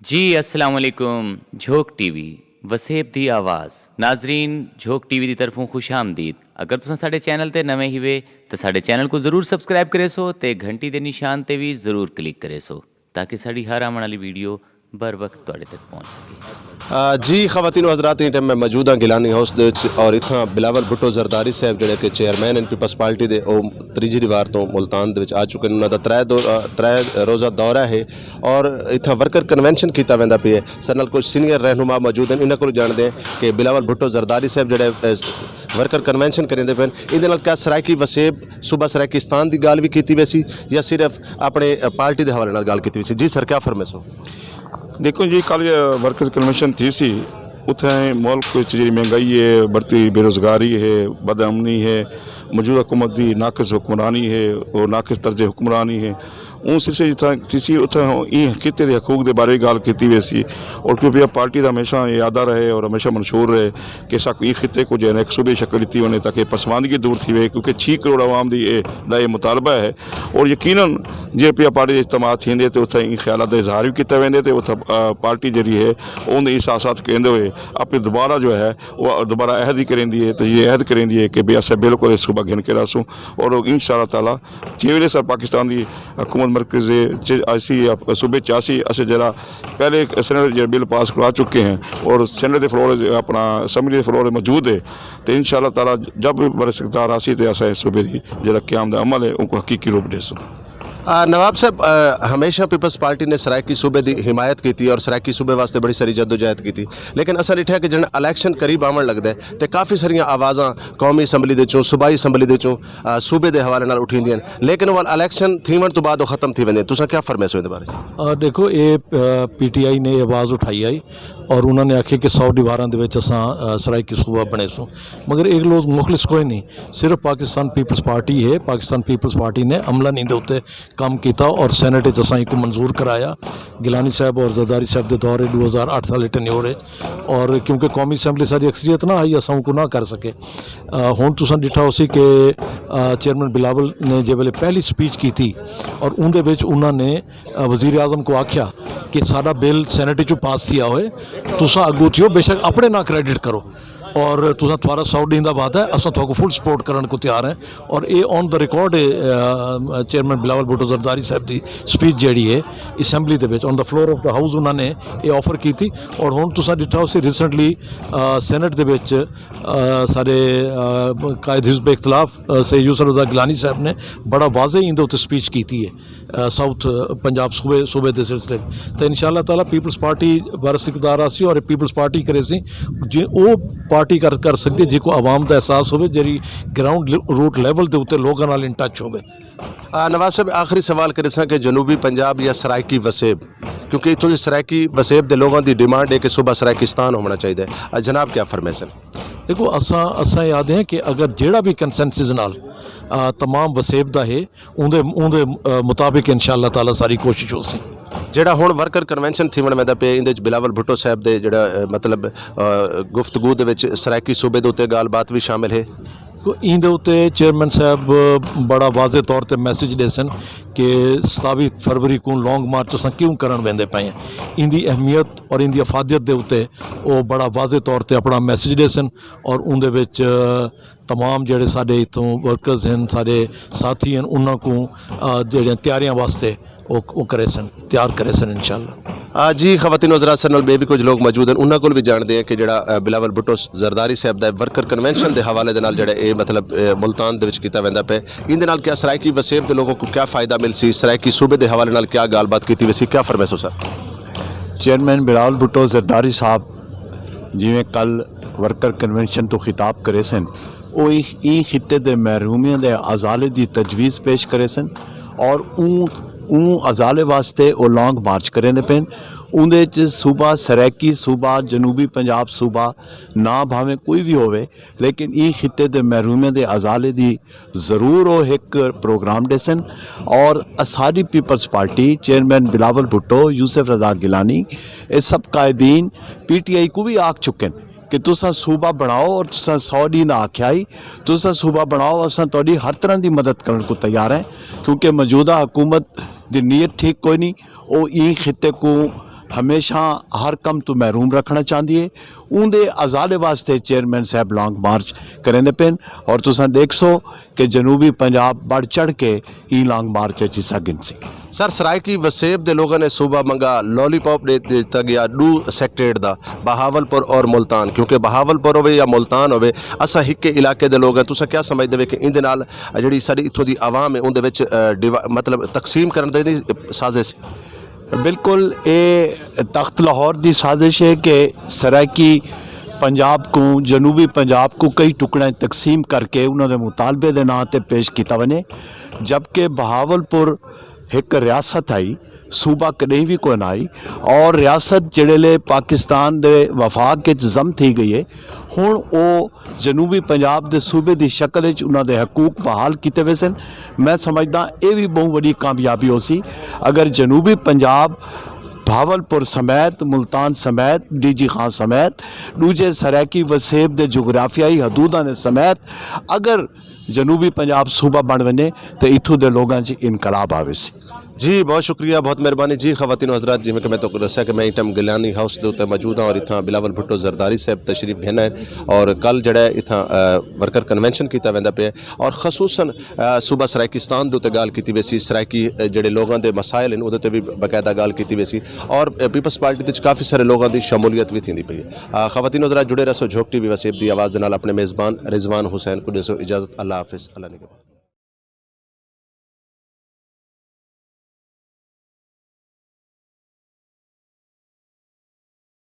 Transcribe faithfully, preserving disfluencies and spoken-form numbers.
جی السلام علیکم، جھوک T V, وسیب دی آواز۔ ناظرین، جھوک ٹی وی دی طرفوں خوش آمدید۔ اگر تساں ساڈے چینل تے نویں ہیوے تاں ساڈے چینل کوں ضرور سبسکرائب کریسو تے گھنٹی دے نشان تے وی ضرور کلک کریسو تاکہ ساڈی ہر آوݨ والی ویڈیو بر وقت تہاڈے تک پہنچ سکے۔ آ، جی خواتین و حضرات، ایں ٹائم میں موجود ہاں گیلانی ہاؤس دے وچ، اور اتھاں بلاول بھٹو زرداری صاحب جڑے کہ چیئرمین ہن پیپلز پارٹی دے، او تریجھی دیوار توں ملتان دے وچ آ چکے ہن۔ انہاں دا ترے دو-، آ، ترے روزہ دورہ ہے، اور اتھاں ورکر کنونشن کیتا ویندا پئے۔ ساڈے نال کچھ سینئر رہنما موجود ہن، انہاں کولوں جانڑدے ہیں کہ بلاول بھٹو زرداری صاحب جڑے، اے، ورکر کنونشن کریندے پئے ہن، ایندے نال کیا سرائیکی وسیب، صوبہ سرائیکستان دی گالھ وی کیتی ویسی یا صرف اپنڑے، اے، پارٹی دے حوالے نال گالھ کیتی ویسی؟ جی سر، کیا فرمیسو؟ دیکھو جی، کل ورکرز کنونشن تھی سی، اتھے ملک وچ جیڑھی مہنگائی ہے، بڑھتی بے روزگاری ہے، بد امنی ہے، موجودہ حکومت دی ناقص حکمرانی ہے اور ناقص طرز حکمرانی ہے، اوں سلسلے جتھاں تھی سی، اتھاں ایں خطے دے حقوق دے بارے ڳالھ کیتی ویسی۔ اور کیونکہ پارٹی دا ہمیشہ ارادہ رہے اور ہمیشہ منشور رہے کہ ساکوں ایں خطے کوں جیڑھا ہک صوبے دی شکل ݙتی ونڄے تاکہ پسماندگی دور تھیوے، کیونکہ چھی کروڑ عوام دی اے، دا اے مطالبہ ہے۔ اور یقیناً جے پی آر پارٹی دے اجتماع تھیندے تے اتھاں ایں خیالات دا اظہار وی کیتا ویندے تے اتھاں، آ، پارٹی جیڑھی ہے اوندے احساسات کیندے ہوئے اپݨے دوبارہ جو ہے وہ دوبارہ عہد ہی کریندی ہے تے یہ عہد کریندی ہے کہ بھئی اساں بالکل اے صوبہ گھن کے رہسوں۔ اور ان شاء اللہ تعالیٰ جے ویلے سر پاکستان دی حکومت مرکز دے چ-، آسی یا صوبے چ آسی، اساں جیڑھا پہلے سینیٹ جیڑھا بل پاس کروا چکے ہیں اور سینیٹ دے فلور اپݨا اسمبلی دے فلور موجود ہے، تے ان شاء اللہ تعالیٰ جب بر استقدار آسی تے اساں صوبے دی جیڑھا قیام دا عمل ہے اونکوں حقیقی روپ ݙیسوں۔ آ، نواب صاحب، آ، ہمیشہ پیپلز پارٹی نے سرائیکی صوبے دی حمایت کیتی اور سرائیکی صوبے واسطے بڑی ساری جدوجہد کیتی، لیکن اساں ڈٹھا کہ جن الیکشن قریب آون لگدا ہے تے کافی ساریاں آوازاں قومی اسمبلی دے چوں، صوبائی اسمبلی دے چوں، آ، صوبے دے حوالے نال اٹھیندیاں ہن، لیکن ول الیکشن تھیون تو بعد او ختم تھی ویندیاں۔ تساں کیا فرمیسو ایندے بارے؟ آ، ڈیکھو، اے، آ، پی ٹی آئی نے اے آواز اٹھائی ہئی اور انہاں نے آکھیا کہ سو دیواراں دے وچ اساں، آ، سرائیکی صوبہ بنڑیسوں، مگر اے لوگ مخلص کوئی نہیں، صرف پاکستان پیپلز پارٹی ہے، پاکستان پیپلز پارٹی نے عملاً ایندے اتے کم کیتا اور سینیٹ اچ اساں ایکوں منظور کرایا۔ گیلانی صاحب اور زرداری صاحب دے دور اچ ڈو ہزار اٹھ سال ٹینیور اچ، اور کیونکہ قومی اسمبلی ساری اکثریت نہ ہئی، اساں اوکوں نہ کر سکے۔ آ، ہن تساں ڈٹھا ہوسی کہ، آ، چیئرمین بلاول نے جے ویلے پہلی سپیچ کیتی اور اوندے وچ انہاں نے، آ، وزیر اعظم کو آکھیا کہ ساڈا بل سینیٹ اچوں پاس تھیا ہوئے، تساں اگوں تھیو، بے شک اپنے نہ کریڈٹ کرو، اور تساں تھوارا سو ڈینہہ دا وعدہ ہے، اساں تھوکو فل سپورٹ کرن کو تیار ہیں۔ اور اے آن دا ریکارڈ ہے، آ، چیئرمین بلاول بھٹو زرداری صاحب دی سپیچ جیڑی ہے اسمبلی دے وچ آن the floor of the house انہاں نے اے آفر کیتی۔ اور ہن تساں ڈٹھا ہوسی ریسنٹلی، آ، سینٹ دے وچ، آ، سارے، آ، قائد حزب اختلاف، آ، سید یوسف رضا گیلانی صاحب نے بڑا واضح ایندے اتے سپیچ کیتی ہے، آ، ساؤتھ پنجاب صوبے صوبے دے سلسلے وچ۔ تے ان شاء اللہ تعالیٰ پیپلز پارٹی وارث اقتدار آسی اور پیپلز پارٹی کریسی، جی او پارٹی کر کر سکدی ہے جیکوں عوام دا احساس ہووے، جیڑھی گراؤنڈ روٹ لیول دے اتے لوکاں نال ان ٹچ ہووے۔ آ، نواب صاحب، آخری سوال کریساں کہ جنوبی پنجاب یا سرائیکی وسیب، کیونکہ اتھوں دی سرائیکی وسیب دے لوگاں دی ڈیمانڈ ہے کہ صوبہ سرائیکستان ہووݨا چاہیدا ہے، آ، جناب کیا فرمیسن؟ دیکھو، اساں اساں اے آہدے ہیں کہ اگر جیڑھا وی کنسنسس نال، آ، تمام وسیب دا ہے، اوندے اوندے، آ، مطابق ان شاء اللہ تعالیٰ ساری کوشش ہوسی۔ جیڑھا ہݨ ورکر کنونشن تھیوݨ ویندا پئے، ایندے وچ بلاول بھٹو صاحب دے جیڑھا، آ، مطلب، آ، گفتگو دے وچ سرائیکی صوبے دے اتے ڳالھ بات وی شامل ہے۔ ایندے اتے چیئرمین صاحب بڑا واضح طور تے میسج ݙیسن کہ ستاوی فروری کوں لانگ مارچ اساں کیوں کرݨ ویندے پئے ہیں۔ ایندی اہمیت اور ایندی افادیت دے اتے او بڑا واضح طور تے اپݨا میسج ݙیسن اور اوندے وچ تمام جیڑھے ساݙے اتھوں ورکرز ہن، ساݙے ساتھی ہن، انہاں کوں، آ، جیڑھیاں تیاریاں واسطے او، او کریسن، تیار کریسن ان شاء اللہ۔ آ، جی خواتین و حضرات، ساݙے نال ٻئے وی کجھ لوک موجود ہن، انہاں کول وی ڄاݨدے ہیں کہ جیڑھا، آ، بلاول بھٹو زرداری صاحب دا ورکر کنونشن دے حوالے دے نال جیڑھا اے مطلب، آ، ملتان دے وچ کیتا ویندا پئے، ایندے نال کیا سرائیکی وسیب دے لوگوں کوں کیا فائدہ ملسی، سرائیکی صوبے دے حوالے نال کیا ڳالھ بات کیتی ویسی، کیا فرمیسو سر؟ چیئرمین بلاول بھٹو زرداری صاحب جیویں کل ورکر کنونشن توں خطاب کریسن، او ایں ایں خطے دے محرومیاں دے ازالے دی تجویز پیش کریسن اور اوں اوں ازالے واسطے او لانگ مارچ کریندے پئن۔ اوندے اچ صوبہ سرائیکی صوبہ، جنوبی پنجاب صوبہ، ناں بھاویں کوئی وی ہووے، لیکن ایں خطے دے محرومیاں دے ازالے دی ضرور او ہک پروگرام ݙیسن۔ اور اساݙی پیپلز پارٹی، چیئرمین بلاول بھٹو، یوسف رضا گیلانی، اے سب قائدین پی ٹی آئی کوں وی آکھ چکن کہ تساں صوبہ بݨاؤ اور تساں سو ݙینہہ دا آکھیا ہئی، تساں صوبہ بݨاؤ، اساں تہاݙی ہر طرح دی مدد کرݨ کوں تیار ہیں، کیونکہ موجودہ حکومت دی نیت ٹھیک کوئی نی، او ایں خطے کوں ہمیشہ ہر کم توں محروم رکھݨا چاہندی ہے۔ اوندے ازالے واسطے چیئرمین صاحب لانگ مارچ کریندے پئن، اور تساں ݙیکھسو کہ جنوبی پنجاب بڑھ چڑھ کے ایں لانگ مارچ اچ حصہ گھنسی۔ سر، سرائیکی وسیب دے لوگاں نے صوبہ منگا لولی پاپ ݙے ݙتا ڳیا ݙو سیکٹریٹ دا، بہاول پور اور ملتان، کیونکہ بہاول پور ہووے یا ملتان ہووے، اساں ہکے علاقے دے لوگ ہیں۔ تساں کیا سمجھدے وے کہ ایندے نال جیڑھی ساݙی اتھوں دی عوام ہے اوندے وچ، اے، ڈیوا-، مطلب تقسیم کرݨ دی نی سازش؟ بالکل، اے تخت لاہور دی سازش ہے کہ سرائیکی پنجاب کوں، جنوبی پنجاب کوں کئی ٹکڑاں تقسیم کر کے انہاں دے مطالبے دے ناں تے پیش کیتا ونڄے، جبکہ بہاول پور ہک ریاست ہئی، صوبہ کݙہیں وی کوئی نہ ہئی، اور ریاست جیڑھے لے پاکستان دے وفاق اچ ضم تھی ڳئی ہے، ہݨ او جنوبی پنجاب دے صوبے دی شکل اچ انہاں دے حقوق بحال کیتے ویسن۔ میں سمجھداں اے وی ٻہوں وݙی کامیابی ہوسی اگر جنوبی پنجاب، بہاول پور سمیت، ملتان سمیت، ڈی جی خان سمیت، ݙوجھے سرائیکی وسیب دے جغرافیائی حدوداں دے سمیت اگر جنوبی پنجاب صوبہ بݨ ونڄے تے اتھوں دے لوگاں اچ انقلاب آویسی۔ جی، بہت شکریہ، بہت مہربانی جی۔ خواتین و حضرات، جیویں کہ میں تہاکوں ݙسیا کہ میں ایں ٹائم گیلانی ہاؤس دے اتے موجود ہاں اور اتھاں بلاول بھٹو زرداری صاحب تشریف گھن آئے اور کل جیڑھا ہے اتھاں، آ، ورکر کنونشن کیتا ویندا پیا ہے اور خصوصاً، آ، صوبہ سرائیکستان دے اتے ڳالھ کیتی ویسی، سرائیکی، آ، جیڑھے لوگاں دے مسائل ہن اوندے تے وی باقاعدہ ڳالھ کیتی ویسی اور، آ، پیپلز پارٹی دے وچ کافی سارے لوگاں دی شمولیت وی تھیندی پئی ہے۔ آ، خواتین و حضرات، جڑے رہسو جھوک ٹی وی وسیب دی آواز دے نال۔ اپݨے میزبان رضوان حسین کوں ݙیسو اجازت۔ اللہ حافظ، اللہ نگہبان۔